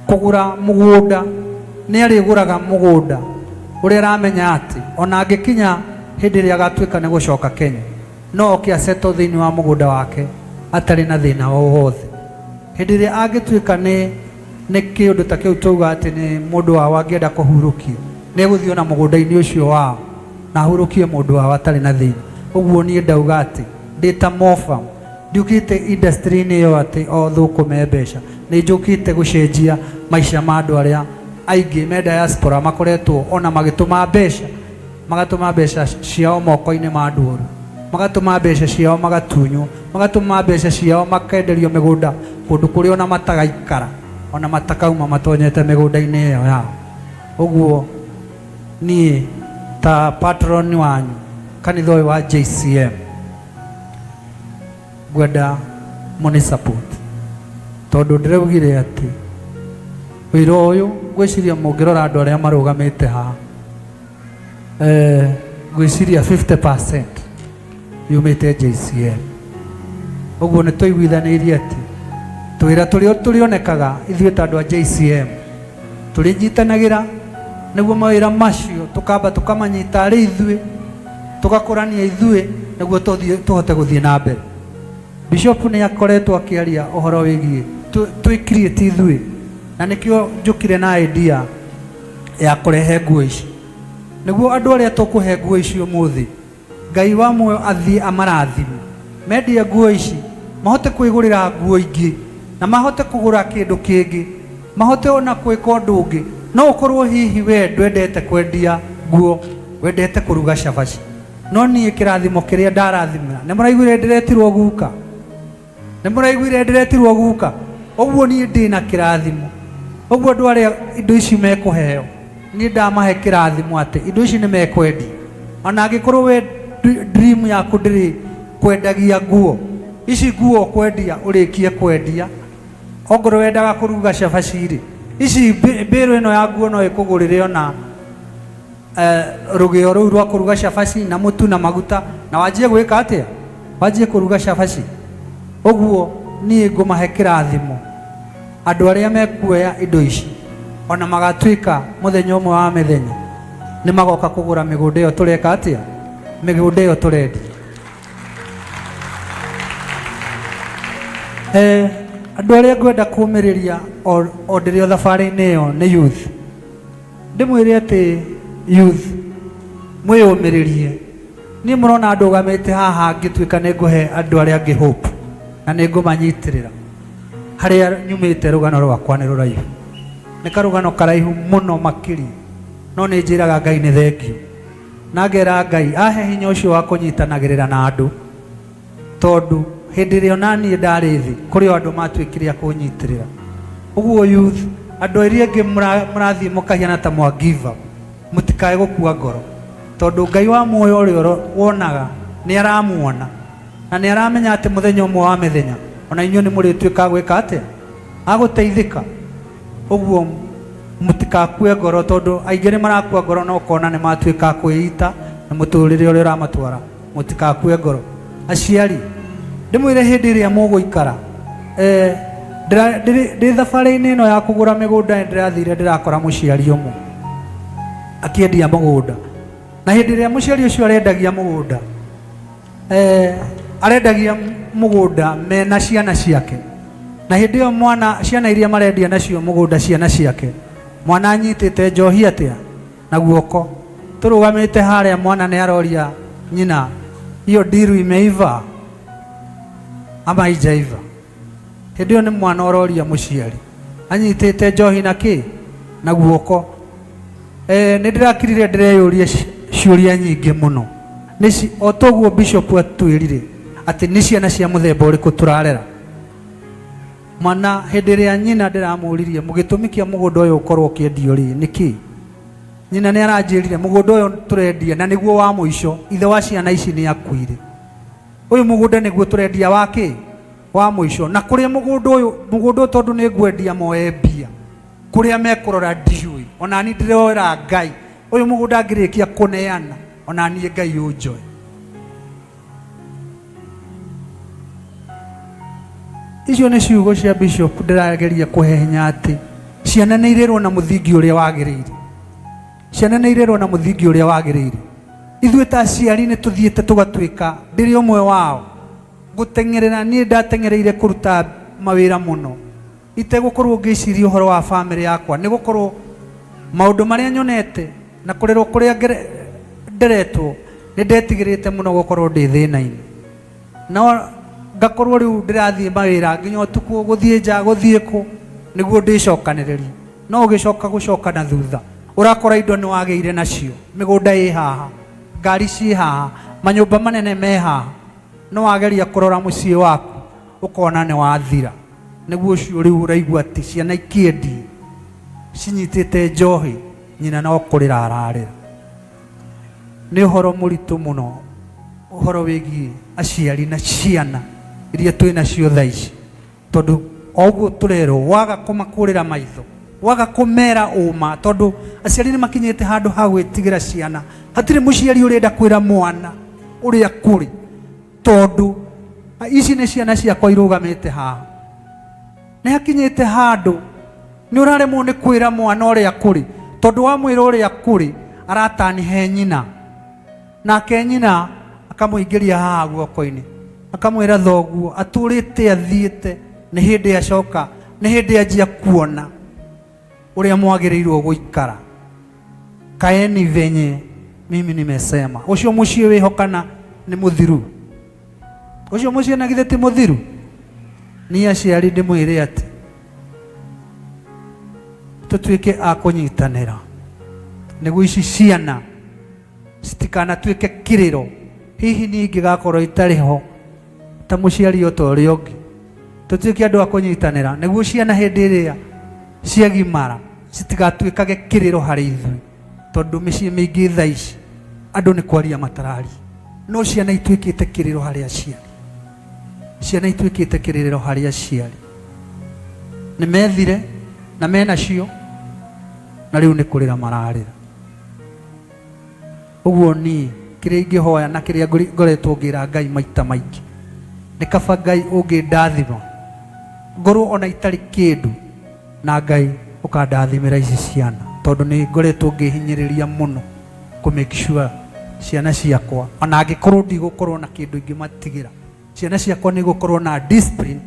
Kũgũra mũgũnda, nĩ arĩgũraga mũgũnda ũrĩa aramenya atĩ ona angĩkinya hĩndĩ ĩrĩa agatuĩka nĩ gũcoka Kenya, no oke asettle thĩinĩ wa mũgũnda wake atarĩ na thĩna o wothe. Hĩndĩ ĩrĩa angĩtuĩka nĩ nĩ kĩũndũ ta kĩu twauga atĩ nĩ mũndũ wao angĩenda kũhurũkio, nĩ egũthiĩ ona mũgũnda-inĩ ũcio wao na ahurũkie mũndũ wao atarĩ na thĩna. Ũguo niĩ ndauga atĩ ndĩ ta Mofam, ndiũkĩte industry-inĩ ĩyo atĩ o thũkũme mbeca, nĩ njũkĩte gũcenjia maica ma andũ arĩa aingĩ me diaspora makoretwo ona magĩtũma mbeca, magatũma mbeca ciao moko-inĩ ma andũ oru, magatũma mbeca ciao magatunywo, magatũma mbeca ciao makenderio mĩgũnda kũndũ kũrĩa ona matagaikara, ona matakauma matonyete mĩgũnda-inĩ ĩyo yao. Ũguo niĩ ta patron wanyu kanitha ũyũ wa JCM ngwenda mũnĩ support tondũ ndĩraugire atĩ wĩra ũyũ ngwĩciria mũngĩrora andũ arĩa marũgamĩte haha ngwĩciria 50% yumĩte JCM. Ũguo nĩ tũiguithanĩirie atĩ twĩra tũrĩa tũrĩonekaga ithuĩ ta andũ a JCM tũrĩnyitanagĩra nĩguo mawĩra macio tũkamba tũkamanyita arĩ ithuĩ tũgakũrania ithuĩ nĩguo tũthiĩ tũhote gũthiĩ na mbere. Bishop nĩ akoretwo akĩaria ũhoro wĩgiĩ twĩ create ithuĩ na nĩkĩo njũkire na idea ya kũrehe nguo ici nĩguo andũ arĩa tũkũhe nguo ici ũmũthĩ Ngai wa muoyo athiĩ amarathime mendie nguo ici mahote kwĩgũrĩra nguo ingĩ na mahote kũgũra kĩndũ kĩngĩ mahote ona gwĩka ũndũ ũngĩ. No ũkorwo hihi we ndwendete kwendia nguo, wendete kũruga cabaci, no niĩ kĩrathimo kĩrĩa ndarathimĩra, nĩ mũraiguire ndĩretirwo guka? Nĩ mũraiguire ndĩretirwo guka? Ũguo niĩ ndĩna kĩrathimo. Ũguo andũ arĩa indo ici mekũheo, niĩ ndamahe kĩrathimo atĩ indo ici nĩ mekwendia. Ona angĩkorwo we dream yaku ndĩrĩ kwendagia nguo, ici nguo ũkwendia ũrĩkie kwendia. Ongorwo wendaga kũruga cabaci rĩ, ici mbĩrũ ĩno ya nguo no ĩkũgũrĩre ona rũgĩo rũu rwa kũruga cabaci na mũtu na maguta na wanjie gwĩka atĩa? Wanjie kũruga cabaci. Ũguo niĩ ngũmahe kĩrathimo andũ arĩa mekuoya indo ici ona magatuĩka mũthenya ũmwe wa mĩthenya nĩ magoka kũgũra mĩgũnda ĩyo tũreka atĩa? Mĩgũnda ĩyo tũrendia. Andũ arĩa ngwenda kũmĩrĩria o ndĩrĩ o thabarĩ-inĩ ĩyo nĩ youth. Ndĩmwĩre atĩ youth mwĩyũmĩrĩrie. Niĩ mũrona ndũgamĩte haha ngĩtuĩka nĩ ngũhe andũ arĩa angĩ hope na nĩ ngũmanyitĩrĩra. Harĩa nyumĩte rũgano rwakwa nĩ rũraihu, nĩ karũgano karaihu mũno makĩria, no nĩ njĩraga Ngai nĩ thengiũ na ngera Ngai ahe hinya ũcio wa kũnyitanagĩrĩra na andũ. Tondũ hĩndĩ ĩrĩa ona niĩ ndarĩ thĩ, kũrĩ o andũ matuĩkire a kũnyitĩrĩra. Ũguo youth, andũ arĩa angĩ mũrathiĩ mũkahiana ta mwa give up, mũtikae gũkua ngoro. Tondũ Ngai wa muoyo ũrĩa wonaga nĩ aramuona na nĩ aramenya atĩ mũthenya ũmwe wa mĩthenya ona inyuĩ nĩ mũrĩtuĩka a gwĩka atĩa? A gũteithĩka. Ũguo mũtikakue ngoro tondũ aingĩ nĩ marakua ngoro na ũkona nĩ matuĩka a kwĩita na mũtũrĩre ũrĩa ũramatwara. Mũtikakue ngoro. Aciari, ndĩmwĩre hĩndĩ ĩrĩa mũgũikara eh, ndĩ thabarĩ-inĩ ĩno ya kũgũra mĩgũnda nĩ ndĩrathire ndĩrakora mũciari ũmwe akĩendia mũgũnda, na hĩndĩ ĩrĩa mũciari ũcio arendagia mũgũnda arendagia mũgũnda mena ciana ciake, na hĩndĩ ĩyo mwana ciana iria marendia nacio mũgũnda ciana ciake, mwana anyitĩte njohi atĩa na guoko. Tũrũgamĩte harĩa mwana nĩ aroria nyina, hiyo ndiru imeiva ama haijaiva? Hĩndĩ ĩyo nĩ mwana ũroria mũciari anyitĩte njohi na kĩ na guoko. Nĩ ndĩrakirire ndĩreyũria ciũria nyingĩ mũno. O toguo bishop atwĩrire atĩ nĩ ciana cia mũthemba ũrĩkũ tũrarera. Mwana hĩndĩ ĩrĩa nyina ndĩramũririe mũgĩtũmi kĩa mũgũnda ũyũ ũkorwo ũkĩendio rĩ nĩ kĩ? Nyina nĩ aranjĩrire mũgũnda ũyũ tũrendia na nĩguo wa mũico, ithe wa ciana ici nĩ akuire. Ũyũ mũgũnda nĩguo tũrendia wa kĩ? Wa mũico. Na kũrĩa mũgũnda ũyũ, mũgũnda ũyũ tondũ nĩ ngwendia moe mbia, kũrĩa mekũrora ndiũĩ. Ona niĩ ndĩroera Ngai, ũyũ mũgũnda ngĩrĩkia kũneana, ona niĩ Ngai ũnjoe. Icio nĩ ciugo cia bishop ndĩrageria kũhe hinya atĩ Ciana nĩ irerwo na mũthingi ũrĩa wagĩrĩire. Ciana nĩ irerwo na mũthingi ũrĩa wagĩrĩire. Ithuĩ ta aciari nĩ tũthiĩte tũgatuĩka, ndĩrĩ ũmwe wao, gũteng'erera niĩ ndateng'ereire kũruta mawĩra mũno itegũkorwo ngĩciria ũhoro wa bamĩrĩ yakwa, nĩ gũkorwo maũndũ marĩa nyonete na kũrerwo kũrĩa nderetwo nĩ ndetigĩrĩte mũno gũkorwo ndĩ thĩna-inĩ. No ngakorwo rĩu ndĩrathiĩ mawĩra nginya ũtukũ, gũthiĩ nja, gũthiĩ kũ, nĩguo ndĩcokanĩrĩrie. No ũgĩcoka gũcoka na thutha, ũrakora indo nĩ wagĩire nacio, mĩgũnda ĩ haha, ngari ciĩ haha, manyũmba manene me haha, no wageria kũrora mũciĩ waku ũkona nĩ wathira. Nĩguo ũcio rĩu ũraigua atĩ ciana ikĩendio cinyitĩte njohi, nyina no kũrĩra ararĩra. Nĩ ũhoro mũritũ mũno ũhoro wĩgiĩ aciari na ciana iria twĩ nacio thaa ici, tondũ o ũguo tũrerwo waga kũmakũrĩra maitho, waga kũmera ũma, tondũ aciari nĩ makinyĩte handũ ha gwĩtigĩra ciana. Hatirĩ mũciari ũrenda kwĩra mwana ũrĩa kũrĩ, tondũ ici nĩ ciana ciakwa irũgamĩte haha. Nĩ hakinyĩte handũ nĩ ũraremwo nĩ kwĩra mwana ũrĩa kũrĩ, tondũ wamwĩra ũrĩa kũrĩ aratani he nyina, nake nyina akamũingĩria haha guoko-inĩ, akamwĩra thoguo atũrĩte athiĩte, nĩ hĩndĩ acoka, nĩ hĩndĩ anjia kuona ũrĩa mwagĩrĩirwo gũikara. Kaeni venye mimi nimesema. Ũcio mũciĩ wĩho kana nĩ mũthiru? Ũcio mũciĩ na githĩ ti mũthiru? Niĩ aciari ndĩmwĩre atĩ tũtuĩke a kũnyitanĩra nĩguo ici ciana citikanatuĩke kĩrĩro. Hihi niĩ ingĩgakorwo itarĩ ho ta mũciari o ta ũrĩa ũngĩ, tũtuĩke andũ a kũnyitanĩra nĩguo ciana hĩndĩ ĩrĩa ciagimara citigatuĩkage kĩrĩro harĩ ithuĩ, tondũ mĩciĩ mĩingĩ thaa ici andũ nĩ kwaria matararia, no ciana ituĩkĩte kĩrĩro harĩ aciari. Ciana ituĩkĩte kĩrĩro harĩ aciari. Nĩ methire na menacio, na rĩu nĩ kũrĩra mararĩra. Ũguo niĩ kĩrĩa ingĩhoya na kĩrĩa ngoretwo ngĩra Ngai maita maingĩ, nĩ kaba Ngai ũngĩndathima ngorwo ona itarĩ kĩndũ, na Ngai ũkandathimĩra ici ciana, tondũ nĩ ngoretwo ngĩhinyĩrĩria mũno kũ make sure ciana ciakwa, ona angĩkorwo ndigũkorwo na kĩndũ ingĩmatigĩra, ciana ciakwa nĩ igũkorwo na discipline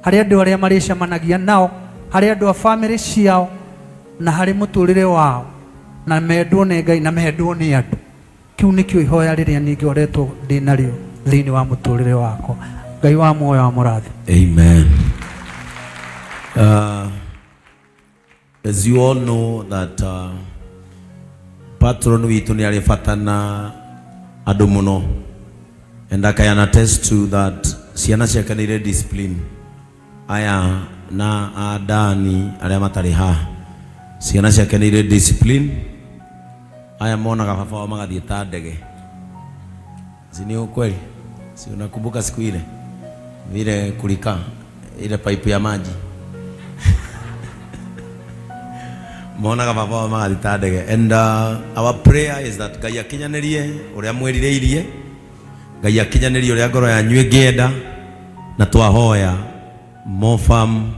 harĩ andũ arĩa marĩcemanagia nao, harĩ andũ a famĩlĩ ciao, na harĩ mũtũrĩre wao, na mendwo nĩ Ngai na mendwo nĩ andũ. Kĩu nĩkĩo ihoya rĩrĩa niĩ ngoretwo ndĩ narĩo thĩinĩ wa mũtũrĩre wakwa. Ngai wa muoyo amũrathime. Amen. As you all know that patron witũ nĩ arĩ bata na andũ mũno, and I can attest to that ciana ciake nĩ irĩ discipline. Aya na adani arĩa matarĩ haha, ciana ciake nĩ irĩ discipline. Aya monaga baba wao magathiĩ ta ndege. Si ni ukweli? Si unakumbuka siku ile vile kulika ile pipe ya maji? Monaga baba wao magathiĩ ta ndege. And our prayer is that Ngai akinyanĩrie ũrĩa mwĩrirĩirie, Ngai akinyanĩrie ũrĩa ngoro yanyu ĩngĩenda, na twahoya Mofarm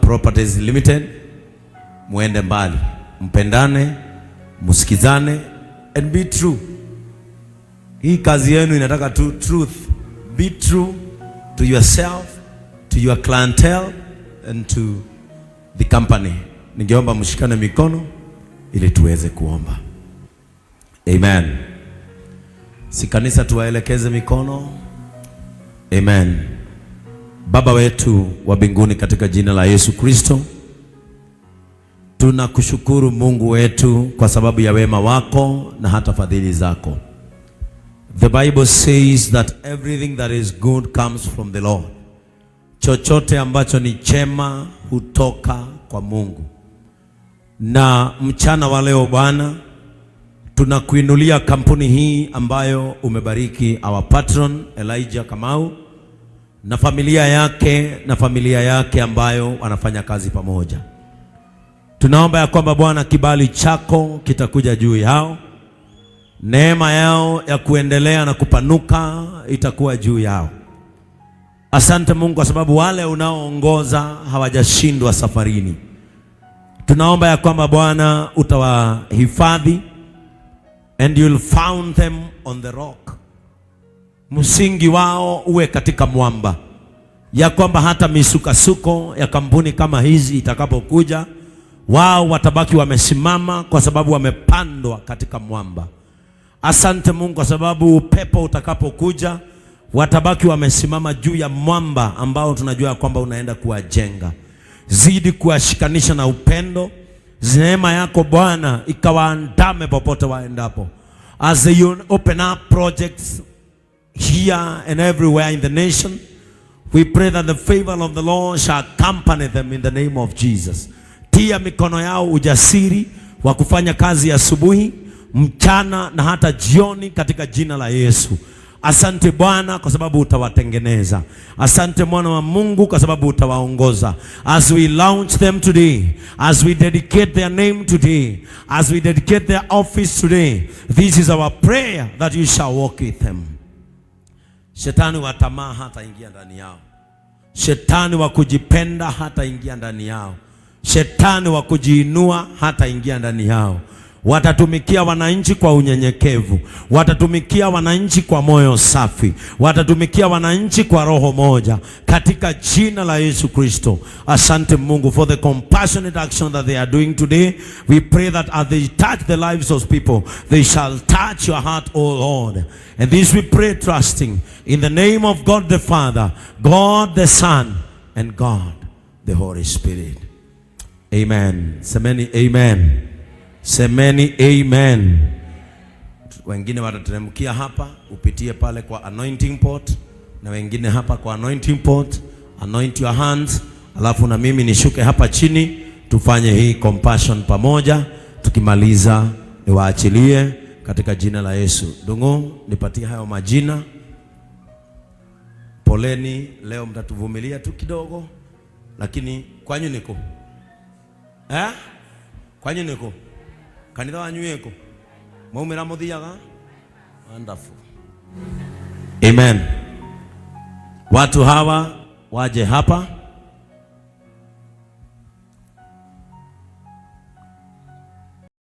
Properties Limited muende mbali, mpendane, msikizane and be true. Hii kazi yenu inataka tu truth. Be true to yourself, to your clientele and to the company. Ningeomba mshikane mikono ili tuweze kuomba. Amen. Si kanisa tuwaelekeze mikono. Amen. Baba wetu wa mbinguni, katika jina la Yesu Kristo, tunakushukuru Mungu wetu kwa sababu ya wema wako na hata fadhili zako. The Bible says that everything that is good comes from the Lord. Chochote ambacho ni chema hutoka kwa Mungu. Na mchana wa leo Bwana, tunakuinulia kampuni hii ambayo umebariki our patron Elijah Kamau na familia yake na familia yake ambayo wanafanya kazi pamoja. Tunaomba ya kwamba Bwana, kibali chako kitakuja juu yao, neema yao ya kuendelea na kupanuka itakuwa juu yao. Asante Mungu kwa sababu wale unaoongoza hawajashindwa safarini. Tunaomba ya kwamba Bwana utawahifadhi and you'll found them on the rock, msingi wao uwe katika mwamba, ya kwamba hata misukasuko ya kampuni kama hizi itakapokuja, wao watabaki wamesimama kwa sababu wamepandwa katika mwamba. Asante Mungu kwa sababu upepo utakapokuja watabaki wamesimama juu ya mwamba ambao tunajua kwamba unaenda kuwajenga. Zidi kuwashikanisha na upendo. Neema yako Bwana ikawaandame popote waendapo. As they open up projects here and everywhere in the nation, we pray that the favor of the Lord shall accompany them in the name of Jesus. Tia mikono yao ujasiri wa kufanya kazi asubuhi, mchana na hata jioni katika jina la Yesu. Asante Bwana kwa sababu utawatengeneza. Asante Mwana wa Mungu kwa sababu utawaongoza. As we launch them today, as we dedicate their name today, as we dedicate their office today, this is our prayer that you shall walk with them. Shetani wa tamaa hataingia ndani yao. Shetani wa kujipenda hataingia ndani yao. Shetani wa kujiinua hataingia ndani yao. Watatumikia wananchi kwa unyenyekevu, watatumikia wananchi kwa moyo safi, watatumikia wananchi kwa roho moja, katika jina la Yesu Kristo. Asante Mungu for the compassionate action that they are doing today. We pray that as they touch the lives of people, they shall touch your heart, O Lord. And this we pray trusting in the name of God the Father, God the Son, and God the Holy Spirit. Amen. Semeni amen. Semeni amen. Wengine watateremkia hapa, upitie pale kwa anointing pot, na wengine hapa kwa anointing pot. Anoint your hands, alafu na mimi nishuke hapa chini tufanye hii compassion pamoja. Tukimaliza niwaachilie katika jina la Yesu. Dungu, nipatie hayo majina. Poleni, leo mtatuvumilia tu kidogo, lakini kwanyu niko eh? Kwanyu niko kanitha wanyu iko mwaumira muthiaga. Wonderful. Amen. Watu hawa waje hapa.